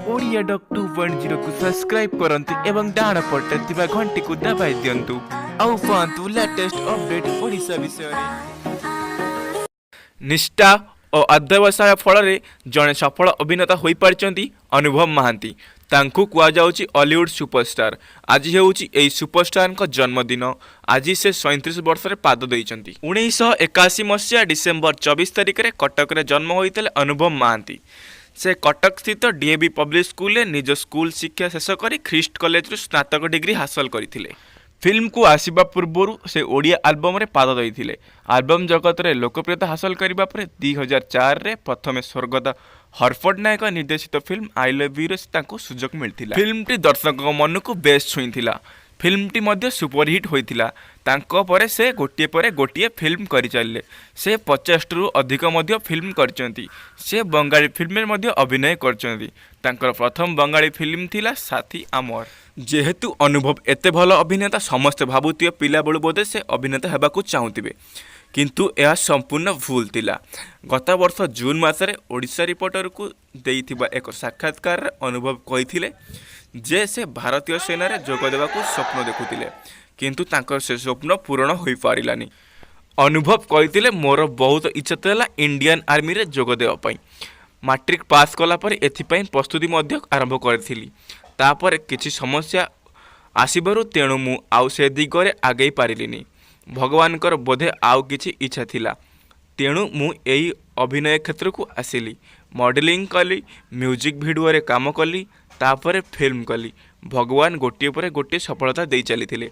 Odia dock 2.0କୁ subscribe କରନ୍ତୁ ଏବଂ ଡାହାଣ ପଟରେ ଥିବା ଘଣ୍ଟିକୁ ଦବାଇ ଦିଅନ୍ତୁ ଆଉ ପାଆନ୍ତୁ ଲାଟେଷ୍ଟ ଅପଡେଟ୍ ଓଡ଼ିଶା ବିଷୟରେ। ନିଷ୍ଠା ଓ ଅଧ୍ୟବସାୟ ଫଳରେ ଜଣେ ସଫଳ ଅଭିନେତା ହୋଇପାରିଛନ୍ତି ଅନୁଭବ ମହାନ୍ତି। ତାଙ୍କୁ କୁହାଯାଉଛି ଅଲିଉଡ୍ ସୁପରଷ୍ଟାର। ଆଜି ହେଉଛି ଏହି ସୁପରଷ୍ଟାରଙ୍କ ଜନ୍ମଦିନ। ଆଜି ସେ 37 ବର୍ଷରେ ପାଦ ଦେଇଛନ୍ତି। 1981 ମସିହା ଡିସେମ୍ବର 24 ତାରିଖରେ କଟକରେ ଜନ୍ମ ହୋଇଥିଲେ ଅନୁଭବ ମହାନ୍ତି। ସେ କଟକସ୍ଥିତ ଡିଏଭି ପବ୍ଲିକ୍ ସ୍କୁଲରେ ନିଜ ସ୍କୁଲ ଶିକ୍ଷା ଶେଷ କରି ଖ୍ରୀଷ୍ଟ କଲେଜରୁ ସ୍ନାତକ ଡିଗ୍ରୀ ହାସଲ କରିଥିଲେ। ଫିଲ୍ମକୁ ଆସିବା ପୂର୍ବରୁ ସେ ଓଡ଼ିଆ ଆଲବମରେ ପାଦ ଦେଇଥିଲେ। ଆଲବମ୍ ଜଗତରେ ଲୋକପ୍ରିୟତା ହାସଲ କରିବା ପରେ 2004ରେ ପ୍ରଥମେ ସ୍ୱର୍ଗତ ହର ପଟ୍ଟନାୟକ ନିର୍ଦ୍ଦେଶିତ ଫିଲ୍ମ I love ୟୁରେ ତାଙ୍କୁ ସୁଯୋଗ ମିଳିଥିଲା। ଫିଲ୍ମଟି ଦର୍ଶକଙ୍କ ମନକୁ ବେଶ୍ ଛୁଇଁଥିଲା। ଫିଲ୍ମଟି ମଧ୍ୟ ସୁପରହିଟ୍ ହୋଇଥିଲା। ତାଙ୍କ ପରେ ସେ ଗୋଟିଏ ପରେ ଗୋଟିଏ ଫିଲ୍ମ କରିଚାଲିଲେ। ସେ 50ଟିରୁ ଅଧିକ ମଧ୍ୟ ଫିଲ୍ମ କରିଛନ୍ତି। ସେ ବଙ୍ଗାଳୀ ଫିଲ୍ମରେ ମଧ୍ୟ ଅଭିନୟ କରିଛନ୍ତି। ତାଙ୍କର ପ୍ରଥମ ବଙ୍ଗାଳୀ ଫିଲ୍ମ ଥିଲା ସାଥୀ ଆମର। ଯେହେତୁ ଅନୁଭବ ଏତେ ଭଲ ଅଭିନେତା, ସମସ୍ତେ ଭାବୁଥିବେ ପିଲାବେଳୁ ବୋଧେ ସେ ଅଭିନେତା ହେବାକୁ ଚାହୁଁଥିବେ। କିନ୍ତୁ ଏହା ସମ୍ପୂର୍ଣ୍ଣ ଭୁଲ ଥିଲା। ଗତ ବର୍ଷ ଜୁନ୍ ମାସରେ ଓଡ଼ିଶା ରିପୋର୍ଟରକୁ ଦେଇଥିବା ଏକ ସାକ୍ଷାତକାରରେ ଅନୁଭବ କହିଥିଲେ ଯେ ସେ ଭାରତୀୟ ସେନାରେ ଯୋଗ ଦେବାକୁ ସ୍ୱପ୍ନ ଦେଖୁଥିଲେ। କିନ୍ତୁ ତାଙ୍କର ସେ ସ୍ୱପ୍ନ ପୂରଣ ହୋଇପାରିଲାନି। ଅନୁଭବ କହିଥିଲେ, "ମୋର ବହୁତ ଇଚ୍ଛା ଥିଲା ଇଣ୍ଡିଆନ୍ ଆର୍ମିରେ ଯୋଗ ଦେବା ପାଇଁ। ମାଟ୍ରିକ ପାସ୍ କଲା ପରେ ଏଥିପାଇଁ ପ୍ରସ୍ତୁତି ମଧ୍ୟ ଆରମ୍ଭ କରିଥିଲି। ତାପରେ କିଛି ସମସ୍ୟା ଆସିବାରୁ ତେଣୁ ମୁଁ ଆଉ ସେ ଦିଗରେ ଆଗେଇ ପାରିଲିନି। ଭଗବାନଙ୍କର ବୋଧେ ଆଉ କିଛି ଇଚ୍ଛା ଥିଲା। ତେଣୁ ମୁଁ ଏଇ ଅଭିନୟ କ୍ଷେତ୍ରକୁ ଆସିଲି। ମଡେଲିଂ କଲି, ମ୍ୟୁଜିକ୍ ଭିଡ଼ିଓରେ କାମ କଲି, ତାପରେ ଫିଲ୍ମ କଲି। ଭଗବାନ ଗୋଟିଏ ପରେ ଗୋଟିଏ ସଫଳତା ଦେଇ ଚାଲିଥିଲେ।"